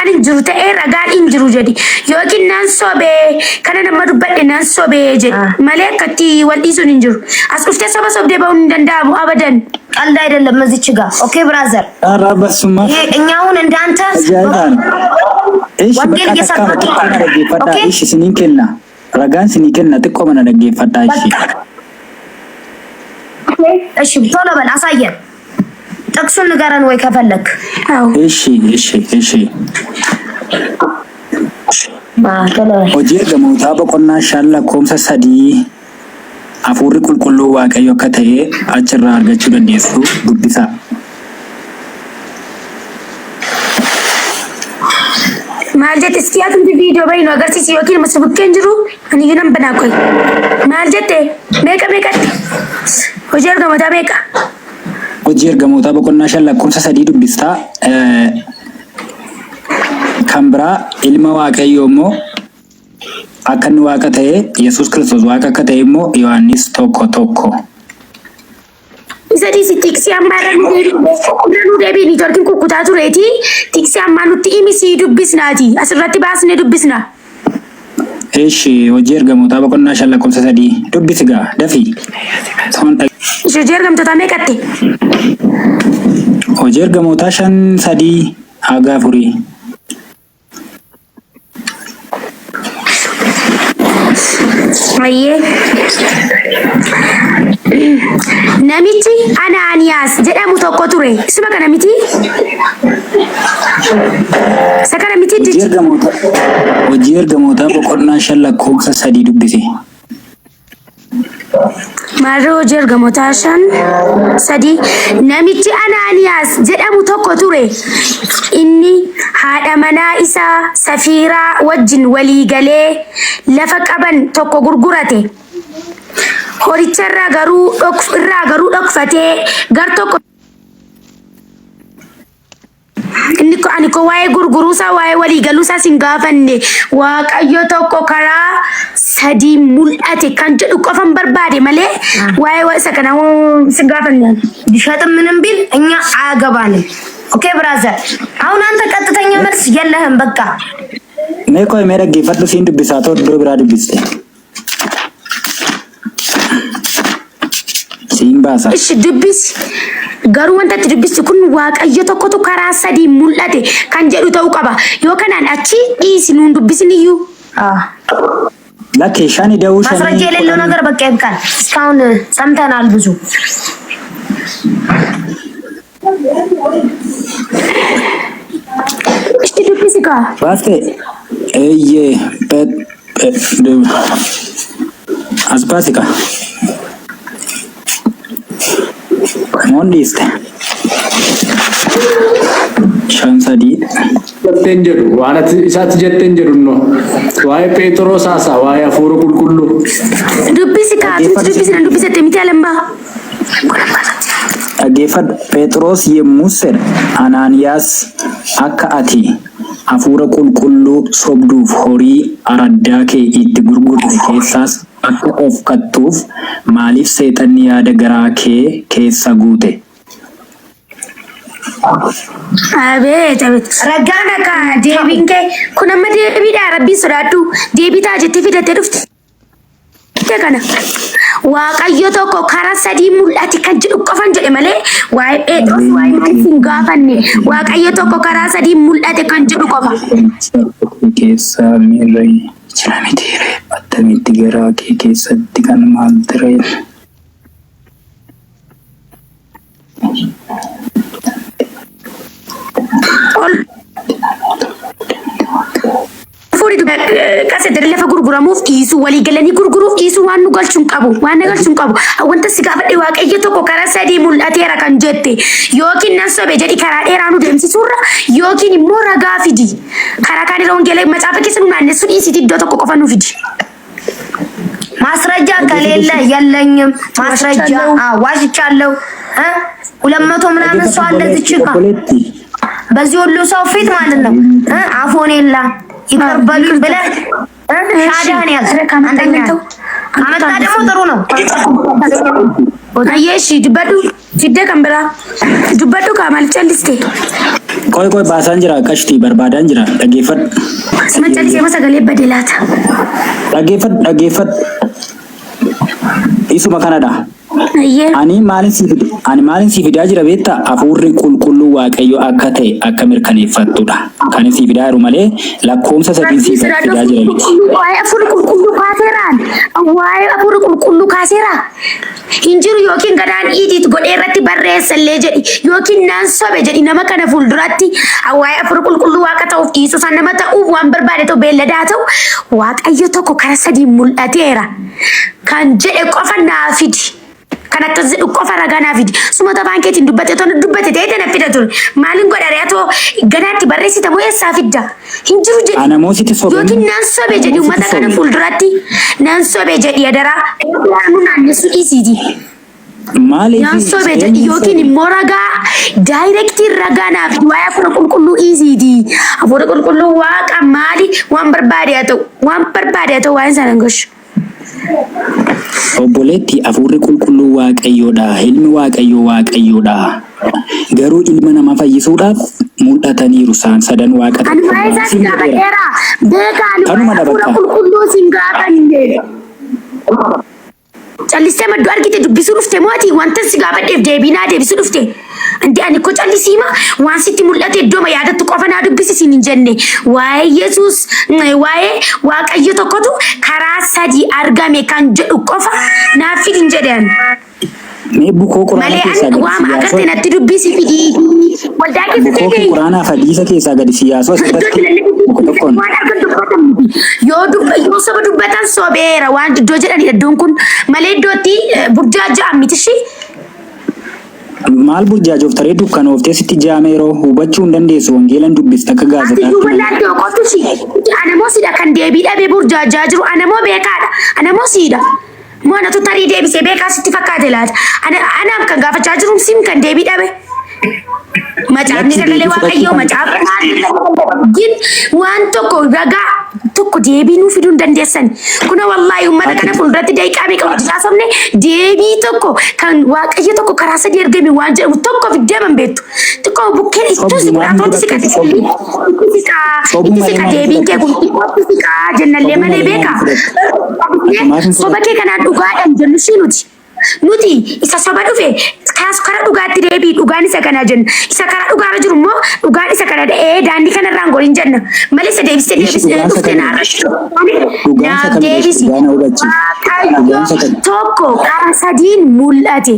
ragaan hin jiru ta'ee ragaan hin jiru jedhi. Yookiin nan sobee kana nama dubbadhe nan sobee jedhi. Malee akkatti wal dhiisuun hin jiru. As dhuftee soba sobdee ba'uun hin danda'amu abadan. ቀልድ አይደለም እዚች ጋር ኦኬ ብራዘር፣ ኧረ በስመ አብ ይሄ እኛ አሁን እንዳንተ Ajaa'iba! Ishi ወንጌል bakka takkaa እየሰበክ xiqqoo na dhaggeeffadhaa. ኦኬ Ishi isiniin kenna. Ragaan isinii kenna xiqqoo mana dhaggeeffadhaa ishi. እሺ ቶሎ በል አሳየን፣ ጥቅሱን ንገረን ወይ ከፈለክ። አዎ Ishi ishi ishi. ቶሎ በል። Hojii ergamootaa boqonnaa 5 lakkoofsa 3 hafuurri qulqulluu Waaqayyo akka ta'e achirraa argachuu dandeessu dubbisaa. Maal jette iski atumti viidiyoo bahi nu agarsiisi yookiin immoo si bukkeen jiru ani iyyuu nan banaa koyi. Maal jette meeqa meeqatti? Hojii ergamootaa meeqa? Hojii ergamootaa boqonnaa 5 lakkoofsa 3 dubbistaa. Kan biraa ilma Waaqayyoo immoo akka inni Waaqa ta'e Yesuus Kiristoos Waaqa akka ta'e immoo Yohaannis 1:1. Isa dhiisi tiksii ammaa irra nu deebi'i. Irra nu deebi'i niitoorkiin kukkutaa tureeti. Tiksii ammaa nutti himi sii dubbisnaati. Asirratti baasnee dubbisna. Eshi hojii ergamootaa boqonnaa 5 lakkoofsa 3 dubbisi gaa dafii. Soon Ishee hojii ergamtootaa meeqatti? Hojii ergamootaa 5 3 haga 4. Ayyee. Namichi Anaaniyaas jedhamu tokko ture. Isuma kana miti? Isa kana miti Hojii dichi? ergamootaa hojii ergamootaa boqonnaa 5 lakkoofsa 3 dubbisi. Maarree hojii ergamootaa 5 3 namichi Anaaniyaas jedhamu tokko ture. Inni haadha manaa isaa Safiiraa wajjin walii galee lafa qaban tokko gurgurate. Horicha irraa garuu irraa garuu dhokfatee gar tokko inni ko ani ko waa'ee gurguruusaa waa'ee walii galuusaa sin gaafanne Waaqayyo tokko karaa sadii mul'ate kan jedhu qofan barbaade malee waa'ee isa kana sin gaafanne. ቢሸጥም ምንም ቢል እኛ አያገባንም። ኦኬ ብራዘር፣ አሁን አንተ ቀጥተኛ መልስ የለህም። በቃ Mee qoy mee dhaggeeffadhu siin dubbisaa ta'u iddoo biraa dubbiste. Siin baasa. Ishi dubbisi. Garuu wanta itti dubbisti kun Waaqayyo tokkotu karaa sadii mul'ate kan jedhu ta'uu qaba. Yoo kanaan achi dhiisi nuun dubbisin iyyuu. Lakkee shani da'uu ማስረጃ shanii የሌለው kudhan ነገር በቃ ይብቃል። እስካሁን ሰምተናል ብዙ። Ishi dubbisi kaa. baaste eeyyee as baasi kaa. Moon dhiiste. 5 3 Jetteen jedhu waan ati isaatti jetteen jedhu no. Waa'ee Phexros haasaa waa'ee hafuura qulqulluu. Dubbisi kaa. Tumti dubbisi nan dubbisette miti alambaa. Dhaggeeffadhu. Phexros yommus jedha Anaaniyaas akka ati hafuura qulqulluu sobduuf horii araddaa kee itti gurgurte keessaas akka of kattuuf maaliif seexanni yaada garaa kee keessa guute? Abeet abeet. Ragaan Kana kaa deebiin kee kun amma deebiidha rabbiin sodaadhu. Deebii ta'a jettee fidattee dhufte kana. Waaqayyo tokko karaa sadii mul'ate kan jedhu qofan jedhe malee waa'ee Phexros waa'ee maaliif hin gaafanne. Waaqayyo tokko karaa sadii mul'ate kan jedhu qofa. Keessa miirri jira mitiire attamitti garaa kee keessatti kan maal ture? Ol fuudhi qasetti lafa gurguramuuf dhiisuu walii galanii gurguruuf dhiisuu waan nu galchuu hin qabu waan na galchuu hin qabu wanta si gaafadhe Waaqayyo tokko karaa sadii mul'ateera kan jette yookiin nan sobe jedhi karaa dheeraa nu deemsisuurra yookiin immoo ragaa fidi karaa kaan irra wangeela macaafa keessa nu naannessu dhiisiti iddoo tokko qofa nu fidi. ማስረጃ ከሌለ የለኝም ማስረጃ። አዎ ዋሽቻለሁ። እ 200 ምናምን ሰው አለ እዚች ጋ Obboleetti በዚህ ሁሉ ሰው ፊት ማለት ነው። እ አፎን የላ ይቅር በሉኝ ብለህ እ ሻዳህን ያዝ። አንደኛ ካመጣ ደግሞ ጥሩ ነው። Ayyee ishii dubbadhu. Fiddee kan biraa dubbadhu kaa maaliif calliste? Qoy qoy baasaan jira qashtii barbaadaan jira dhaggeeffadhu. Suma callisee moo sagalee bade laata? Dhaggeeffadhu dhaggeeffadhu. Isuma kanadha. Ayyee. Ani maalin sii fide ani maalin sii fidaa jira beektaa hafuurri qulqulluu Waaqayyo akka ta'e akka mirkaneeffattudha. Kan sii fidaa jiru malee lakkoomsa sadiin sii fidaa jira miti. Waa'ee hafuurri qulqulluu kaaseeraan waa'ee hafuurri qulqulluu kaaseeraa hin jiru yookiin gadaan idiit godhee irratti barreessallee jedhi yookiin naan sobe jedhi nama kana fuulduratti waa'ee hafuurri qulqulluu waaqa ta'uuf dhiisuu isaa nama ta'uuf waan barbaade ta'u beelladaa ta'u Waaqayyo tokko karaa sadii mul'ateera kan jedhe qofa naa fidi. Kan akkas jedhu qofa ragaa naa fidi. Sumata afaan keetiin dubbate otoo dubbate ta'ee na fida ture. Maalin godha ree atoo ganaatti barreessita moo eessaa fidda? Hin jiru jedhi. Ana moo sitti sobe? Yookiin nan sobe jedhi uummata kana fuulduratti nan sobe jedhi adaraa. Nu naannessu dhiisiiti. Maaliif Nan sobe jedhi yookiin immoo ragaa daayirektii ragaa naaf fidi waa'ee hafuura qulqulluu dhiisiiti. Hafuura qulqulluu waaqa maali waan barbaade haa ta'u waan barbaade haa ta'u waa'een sana hin gashu. Obboleetti hafuurri qulqulluu Waaqayyoodha. Ilmi Waaqayyoo Waaqayyoodha. Garuu ilma namaa fayyisuudhaaf mul'ataniiru isaan sadan Waaqa Ani waa'ee tokkummaa isaa si siin jedheera. gaafadheera. Beekaa ani waa'ee Kanuma hafuura dha bakka. qulqulluu sin gaafanne. Callistee madduu argite dubbisuu dhufte moo ati wanta si gaafadheef deebii naa deebisuu dhufte? Inti ani ko callisiima waan sitti mul'ate iddooma yaadattu qofa naa dubbisi siin hin jenne. Waa'ee Yesuus waa'ee Waaqayyo tokkotu karaa sadii argame kan jedhu qofa naaf fidi hin jedhe ani. Mee bukoo quraana Malee keessaa ani gadi si waama yaasoo agarte natti dubbisi fidii. Waldaa keessa bukoo kee ta'e quraanaaf hadiisa keessaa gadi si yaasoo iddoo asirratti filanne tokko tokkoon. waan argan dubbatan miti. Yoo dubba yoo saba dubbatan sobeera waan iddoo jedhanidha iddoon kun malee iddootti burjaaja'an miti ishii. Maal burjaajoftaree dukkanooftee sitti jaame yeroo hubachuu hin dandeessu wangeelan dubbista akka Ati iyyuu gaazexaatti malee. wallaaltee oqottu ishii. Anamoo sidha kan deebii dhabee burjaajaa jiru anamoo beekaadha anamoo siidha. Moo anatu tarii deebisee beekaa sitti fakkaate laata? Ana anaaf kan gaafachaa jiru sim kan deebii dhabe. Macaafni Lakki sagalee deebii fudhachuu waaqayyoo kan macaafa gin waan tokko ragaa tokko deebii nuu fiduu hin dandeessan. Kuna wallaahi uummata Ati kana fuulduratti daqiiqaa meeqa wajjin haasofne deebii tokko kan waaqayyo tokko karaa sadii ergame waan jedhamu tokko fiddee ban beektu. Xiqqoo bukkeen ittuu sobdu si maal godhaa hin itti fudhattu siqate sobdu. itti siqaa Sobuu itti malee siqa maal hin deebiin kee fudhattu? kun xiqqootti siqaa jennallee Sobuu malee malee maal beekaa. hin fudhattu? Ati maaf hin Soba fudhattu? kee kanaan dhugaadhaan jennu ishii nuti. Nuti isa soba dhufe kaas karaa dhugaatti deebii dhugaan isa kana jenna. Isa karaa dhugaarra jiru immoo dhugaan isa kana ee daandii kanarraan goriin jenna. Malee isa deebistee Ishi deebistee dhugaansa dhufte kamidha? naarra Dhugaansa naaf kamidha? Ishi deebisi. dhugaa na hubachiisi. Waaqayyo Dhugaansa kami? tokko karaa sadiin mul'ate.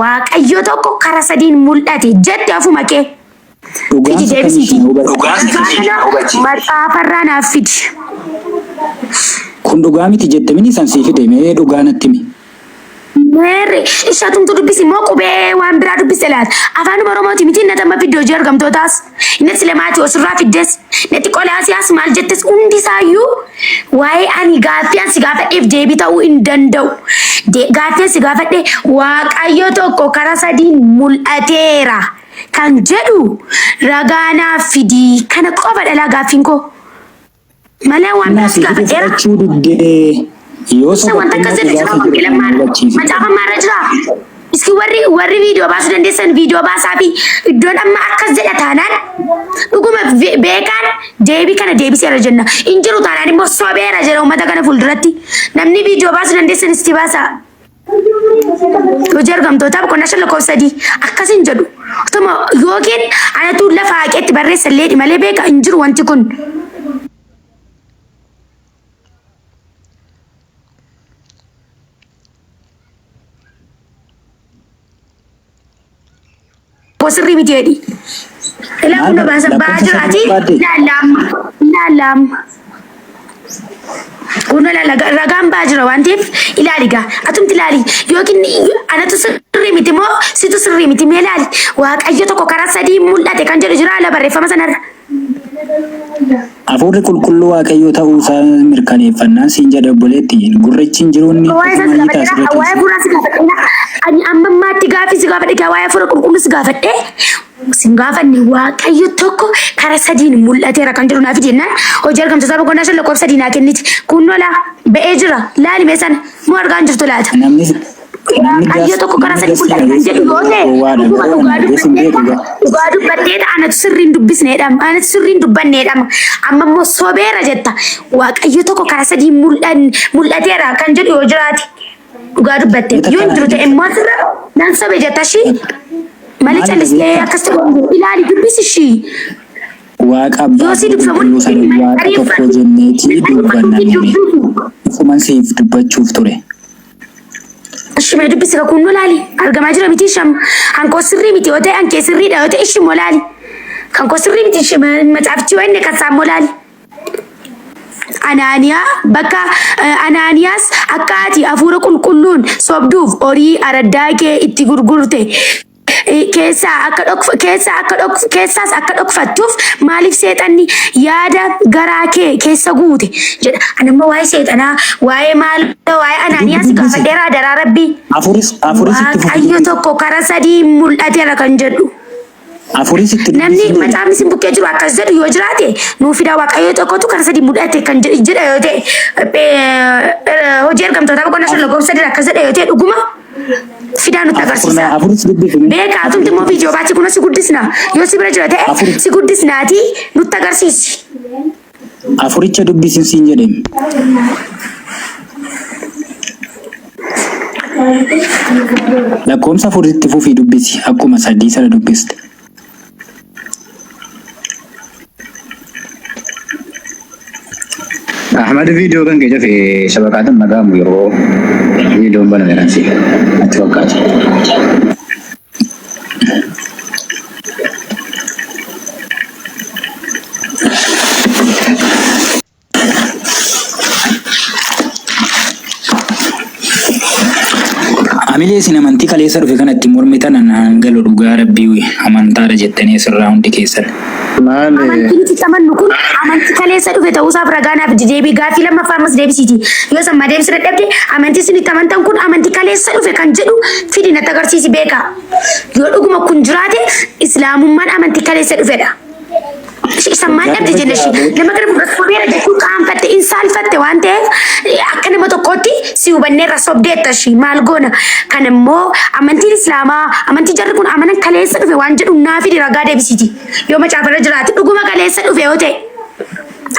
Waaqayyo tokko karaa sadiin mul'ate jette ofuma kee. Fidi Dhugaansa kami deebisiiti. ishii na hubachiisi. Dhugaa kana macaafarraa naaf fidi. Kun dhugaa miti jette mini san sii fide mee dhugaa natti himi. Meerre ishatumtu dubbisi immoo qubee waan biraa dubbiste laata? Afaanuma Oromooti miti inni amma fidde hojii ergamtootaas inni Silemaati osirraa fiddes inni Qolaasiyaas maal jettes hundi isaayyuu waa'ee ani gaaffii ani si gaafadheef deebii ta'uu hin danda'u. Gaaffii ani si gaafadhe Waaqayyo tokko karaa sadiin mul'ateera kan jedhu ragaa naaf fidii kana qofa dhalaa gaaffiin koo. Malee waan Innaa biraa si si fide gaafadheera. fudhachuu diddee yoo Isa wanta sobatte akkas immoo jedhu jira dhugaa isa jiru wangeela kana na maarra hubachiisi. macaafa maarra jira. Iski warri warri viidiyoo baasuu dandeessan viidiyoo baasaa fi iddoon amma akkas jedha taanaan dhuguma beekaan deebii kana deebiseera jenna. Hin jiru taanaan immoo sobeera jedha uummata kana fuulduratti. Namni viidiyoo baasuu dandeessan isti baasaa. Hojii ergamtootaa boqonnaa 5 lakkoofsa 3 akkas hin jedhu. Otuma yookiin anatu lafa haqeetti barreessa illee malee beeka hin jiru wanti kun. Koo sirrii miti jedhi. Ilaa Maal kun baasa baa lakkoofsa jiraati. sadii barbaadde? Ilaalla amma. Ilaalla amma. Kun ilaalla ragaan baa jira waan ta'eef ilaali gaa. Atumti ilaali yookiin anatu sirrii miti moo situ sirrii miti mee ilaali. Waaqayyo tokko karaa sadii mul'ate kan jedhu jira ala barreeffama sanarra. Hafuurri qulqulluu Waaqayyoo ta'uu isaa mirkaneeffannaan siin jedhe obboleetti gurrichi hin jiru inni Waa'ee ofuma isaa si iyyita gaafadheera. asirratti Waa'ee hafuuraa si gaafadheera. Ani amma ammaatti gaaffii si gaafadhe gaa waa'ee hafuura qulqulluu si gaafadhe. Sin gaafanne Waaqayyo tokko karaa sadiin mul'ateera kan jedhu naaf jennaan hojii ergamtootaa boqonnaa 5 lakkoofsa 3 naa kenniti. Kunnoo laa ba'ee jira. Laali mee sana moo argaa hin jirtu laata? Namni Namni Waaqayyo gas tokko karaa namni sadii gas mul'ate kan dhageessu jedhu yoo ta'e gowwaadha dhuguma garuu dhugaa ani dhageessu hin beeku dubbatteeta gaa. dhugaa dubbatteeta anatu sirriin dubbisneedha anatu sirriin dubbanneedha amma immoo sobeera jetta Waaqayyo tokko karaa sadii mul'ateera kan jedhu yoo jiraate dhugaa dubbatte Mee yoo takka hin jiru ta'e immoo asirra nan sobe jetta ishii malee Maali callistee dhageettaa? akkas ta'u ilaali dubbisi ishii. Waaqa abbaa Yoo fi si dubbifamu qulqulluu sana waaqa tokko jenneetii dubbanna nuni. Ufuman siif dubbachuuf ture. Ishi mee dubbisi kakuun nu laali. Argamaa jira miti isham. Hankoo sirrii miti yoo ta'e hankee sirriidha yoo ta'e ishi moo laali. Kan koo sirrii miti ishi macaafichi yoo inni kan isaa immoo laali. Anaaniyaa bakka Anaaniyaas akka ati hafuura qulqulluun sobduuf horii araddaa kee itti gurgurte keessaa akka dhokf keessaa akka dhokf keessaas akka dhokfattuuf maaliif seexanni yaada garaa kee keessa guute jedha. Ani immoo waa'ee seexanaa waa'ee maal waa'ee Anaaniyaas Dubbisi. gaafadheera adaraa rabbii. Afuris afuris itti fufi Waaqayyo dubbisi. tokko karaa sadii mul'ateera kan jedhu. Afuris itti Namni dubbisi deemi. macaafni isin bukkee jiru akkas jedhu yoo jiraate nuu fidaa waaqayyo tokkotu karaa sadii mul'ate kan jedha yoo ta'e hojii ergamtootaa boqonnaa 5 lakkoofsa 3 akkas jedha yoo ta'e dhuguma fidaa nutti agarsiisa. Afuris dubbisi mee. Beekaa atumti immoo viidiyoo baachii kunuun si guddisna yoo si bira jira ta'e Afur. si guddisnaatii nutti agarsiisi. Afuricha dubbisin siin jedheem. Lakkoomsa afuritti fufii dubbisi akkuma sadii sana dubbiste. Ahmad viidiyoo kan kee cufe shabakaatan dhaga'amu yeroo viidiyoon baname kan si natti fakkaata. Amilee isin amantii kaleessa dhufe kanatti mormitan anaan galu dhugaa rabbii amantaadha jettanii asirraa hundi keessan. Maali? Amantii nuti itti amannu kun amantii kaleessa dhufe ta'uusaaf ragaa naaf fidi. Deebii gaaffii lammaffaa ammas deebisiiti. Yoo sammaa deebisuu dadhabde amantii isin itti amantan kun amantii kaleessa dhufe kan jedhu fidi natti agarsiisi beekaa. Yoo dhuguma kun jiraate islaamummaan amantii kaleessa dhufedha. Isa maal Waggaa dhabde dhibba jenna ja'a ishee. booda Nama kana fuuldura sobeera jechuun qaanfatte in saalfatte waan ta'eef akka nama tokkootti si hubanneerra sobdeetta ishii maal goona. Kan immoo amantiin islaamaa amantii jarri kun amanan kaleessa dhufe waan jedhu naa fidi ragaa deebisiiti. Yoo macaafarra jiraate dhuguma kaleessa dhufe yoo ta'e.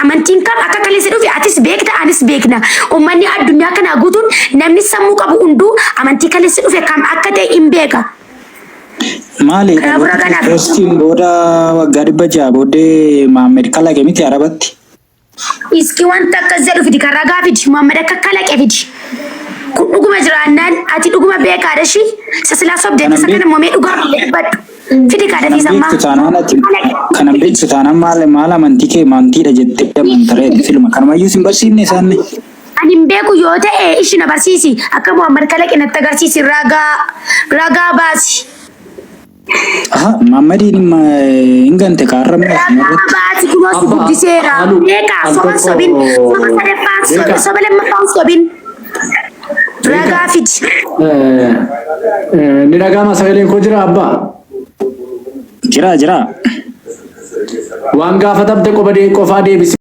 Amantiin kam akka kaleessa dhufe atis beekta anis beekna. Uummanni addunyaa kanaa guutuun namni sammuu qabu hunduu amantii kaleessa dhufe kam akka ta'e hin beeka. Maali Kanaafuu dhaloota ragaa naaf Kiristoosiin booda waggaa 600 booddee Maammed kalaqe miti Arabatti. Iski wanta akkas jedhu fidi kan ragaa fidi Muhammad akka kalaqe fidi. Kun dhuguma jiraannaan ati dhuguma beekaadha ishii isa silaa sobde Kanan isa kana beek immoo mee dhugaa dubbadhu. Fidi kaadha kanan fi sammaa. beektu taanaan ati Kalaqe kanan fidi. beektu taanaan maal maal amantii kee amantiidha jettee amantaree siluma kanumayyuu sin barsiifne isaanni. Ani hin beeku yoo ta'e ishi na barsiisi akka Muhammad kalaqe natti agarsiisi ragaa ragaa baasi. Aha Muhammadiin hin gante kaarra moo Ragaa asumarratti. baasi kunoo si Abba guddiseera. halu Beekaa al soba tokko sobin soba sadaffaan sobin beeka soba lammaffaan sobin beeka ragaa fidi. Eh, eh, ni dhaga'ama sagaleen koo jira abbaa Jira jira. waan gaafatamte qofa qofaa deebisi.